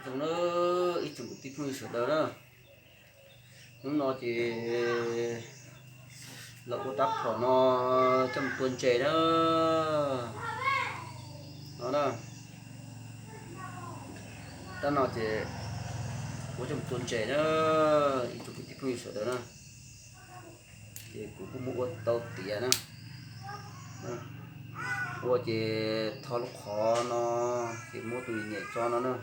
Zoo na, ib tsoom kwv tij phooj ywg sawv daws na, hnub no ces los ua rab phom no coj mus tua ntses na. No na, rab no ces ua coj mus tua ntses na, ib tsoom kwv tij phooj ywg sawv daws na. Ces kuv kuj muab ua tau tiav na. Ua ces tho lub qhov no, ces muab tus niam tso no na.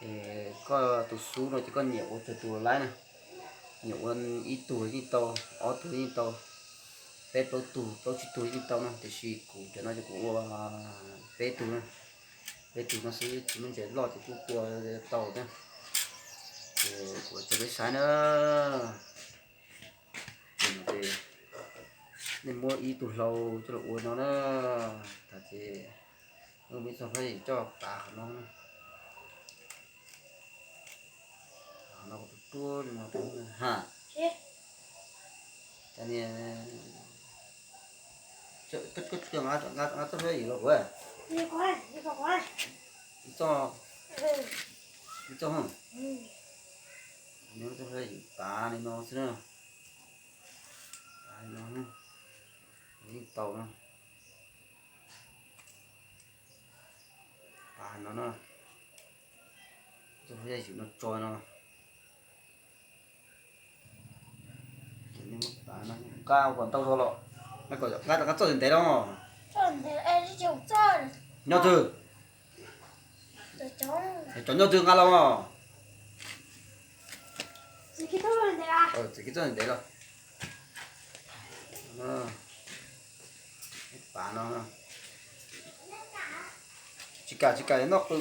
Ces koj tus xub no ces koj nyiam ua tsawg tus laib na. Nyiam ua ib tug yeej tau, ob tug yeej tau, peb plaub tug, plaub tsib tug yeej tau no, tiam sis kuv cov no ces kuv ua peb tug na. Peb tug no xwb, tsis muaj ntses loj ces kuj tua tau thiab. Ces kuv tso peb saib na. Ces nej muab ib tug hlau coj los ua no na. Tag ces muab ib txoj hlab yim coj pav qhov no na. Qhov no kuv tus ruaj li no ha. Cas niag, koj tsis nqa txoj hlab yim los kuv, ib txoj, ib txoj, nws txoj hlab yim pav li no xwb na. Pav li no, yeej tau no. Pav no na, txoj hlab yim no tso no. Nqa kom ntau zog los, nqa txoj ntev ntev los. Nyob twg? Cov nyob twg nqa los. Txiv kib txoj ntev los. Pav no, tsis kam tsis kam noj qw.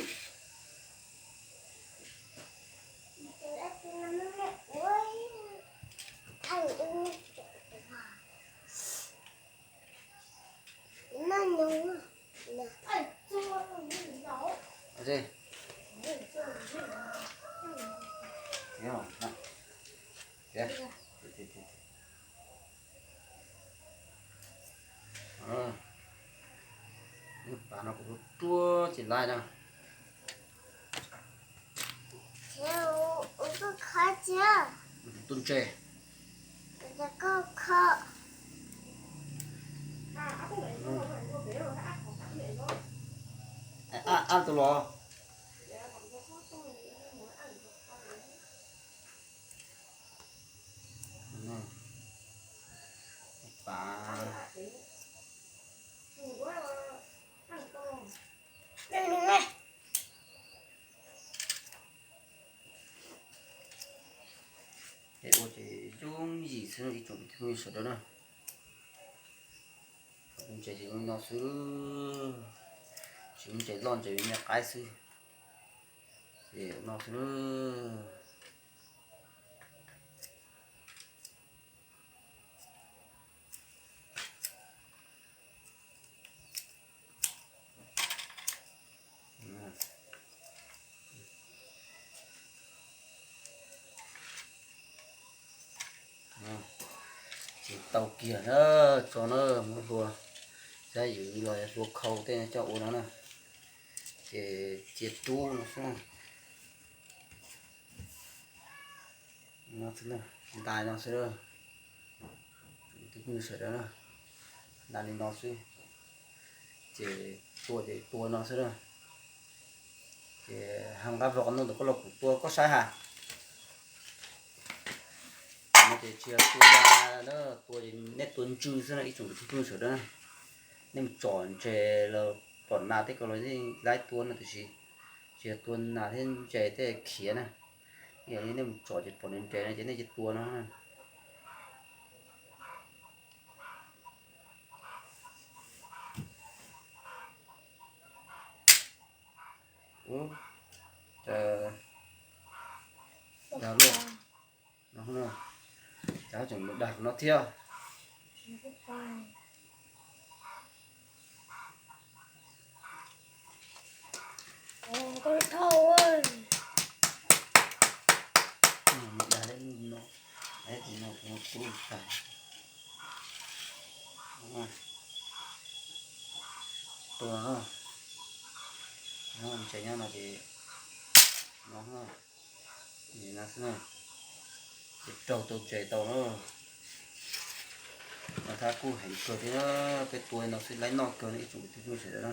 Pav no kuv ruaj tsis laib na. Tus ntses. Ab tus los. Pav. Peb ua ces yooj yim xwb ib tsoom phooj ywg sawv daws na. Ntses ces no xwb, tsis muaj ntses loj ntses me me qaib xwb, ces no xwb. Ces tau kiag na, tso na, muab hlua, xyab yim los hlua khau tej coj ua no na. Ces cia rub no xwb. No xwb, ntais no xwb, sawv daws, ntais li no xwb. Ces tua ces tua no xwb na. Ces ho nqa vlog no ntawm koj los kuv tua koj saib ha. No ces tsis yog tua, tua ces nej tua ntsw xwb na ib tsoom kwv tij phooj ywg sawv daws. Nej mus tsom ntses los pom nas tej ko los yeej laib tua no tiam sis tsis yog tua nas thiab ntses tej khiav na. Yog li nej mus tsom ces pom nws nres no ces nej cia tua no. Ub, dag luaj no, cas tseem dag no thiab. Tua no, Ntses nyob no ces no, no xwb na, ces raug tau ntses tau na. No thab kuj heev kawg thiab na, peb tua no xwb laib noj kawg no ib tsoom kwv tij phooj ywg sawv daws na.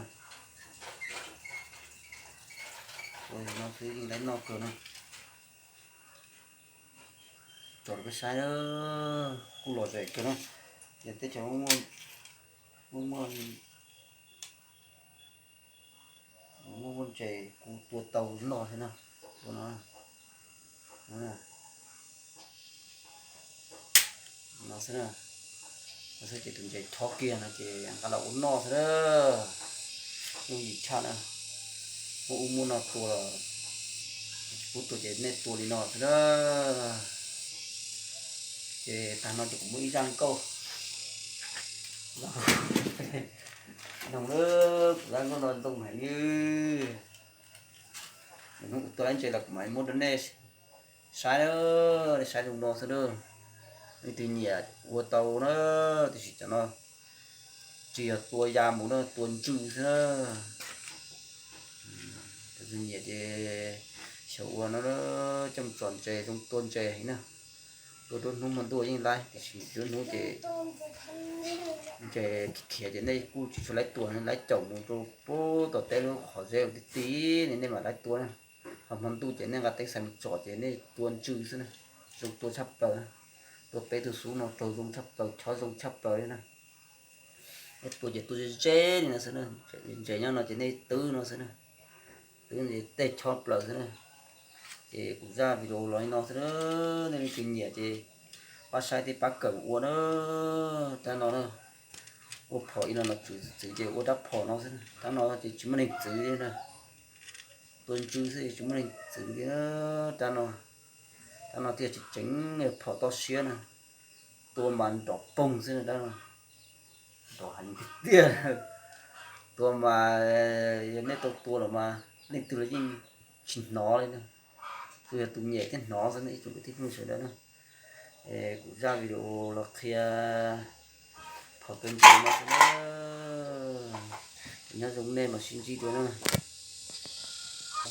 Tua no xwb yeej laib noj kawg na. Tso rau peb saib na, kuj lom zem kawg na. Ces teb chaws muaj muaj muaj muaj ntses kuv tua tau noj thiab na. Tua no, no xwb na. No xwb ces tus ntses chob kiag no ces nqa los ua noj xwb na. Yooj yim tshaj na. Muaj ub muaj no tua los tsis pub tua ces nej tua li no xwb na. Ces tag no ces kuv muaj ib zaj nkauj. Noog, kuv zaj nkauj no ntoo heev li. Hnub kuv tua lawm ntses los kuv mam muab rau nej saib, nej saib zoo no xwb na. Leej twg nyiam ua tau na, tiam sis cov no tsis yog tua ya mus na, tua ntsw xwb na. Tus twg nyiam ces xyaum ua no, coj mus tsom ntses zoo, tua ntses heev na. Tua nruab hnub hmo ntuj yeej laib, tiam sis nruab hnub ces ntses khiav ces nej kuj tsis tshua laib tua, laib caum mus rau pem tom teb lub qhov zeb ti ti, nej mam laib tua na. Ho hmo ntuj ces nej nqa teeb xais mus tsom ces nej tua ntsw xwb na, zoo tua tshaj plaws na. Tua peb tug xub no raug zoo tshaj plaws, chob zoo tshaj plaws li na. Nej tua ces tua ze ze li no xwb na. Ntses nyob no ces nej twb no xwb na, twb tej chob plaws xwb na. Ces kuv zaj video los li no xwb na. Nej leej twg nyiam ces pab saib thiab pab kawm ua na. Rab no na, ua phom li no los txwv txwv ces ua rab phom no xwb na. Rab no ces tsis muaj neeg txwv li na, tua ntsw xwb tsis muaj neeg txwv li na. Rab no, rab no thiaj tseem ceev, phom toj siab na. Tua mas nrov poog xwb na, rab no nrov heev tiag tiag. Tua mas yog nej tau tua los mas leej twg los yeej tsis hnov li na, tsuas yog tus nyiam thiaj hnov xwb na ib tsoom kwv tij phooj ywg sawv daws na. Kuv zaj video los qhia phom tua ntses no xwb na. Nyob zoo nej mam sib ntsib dua na.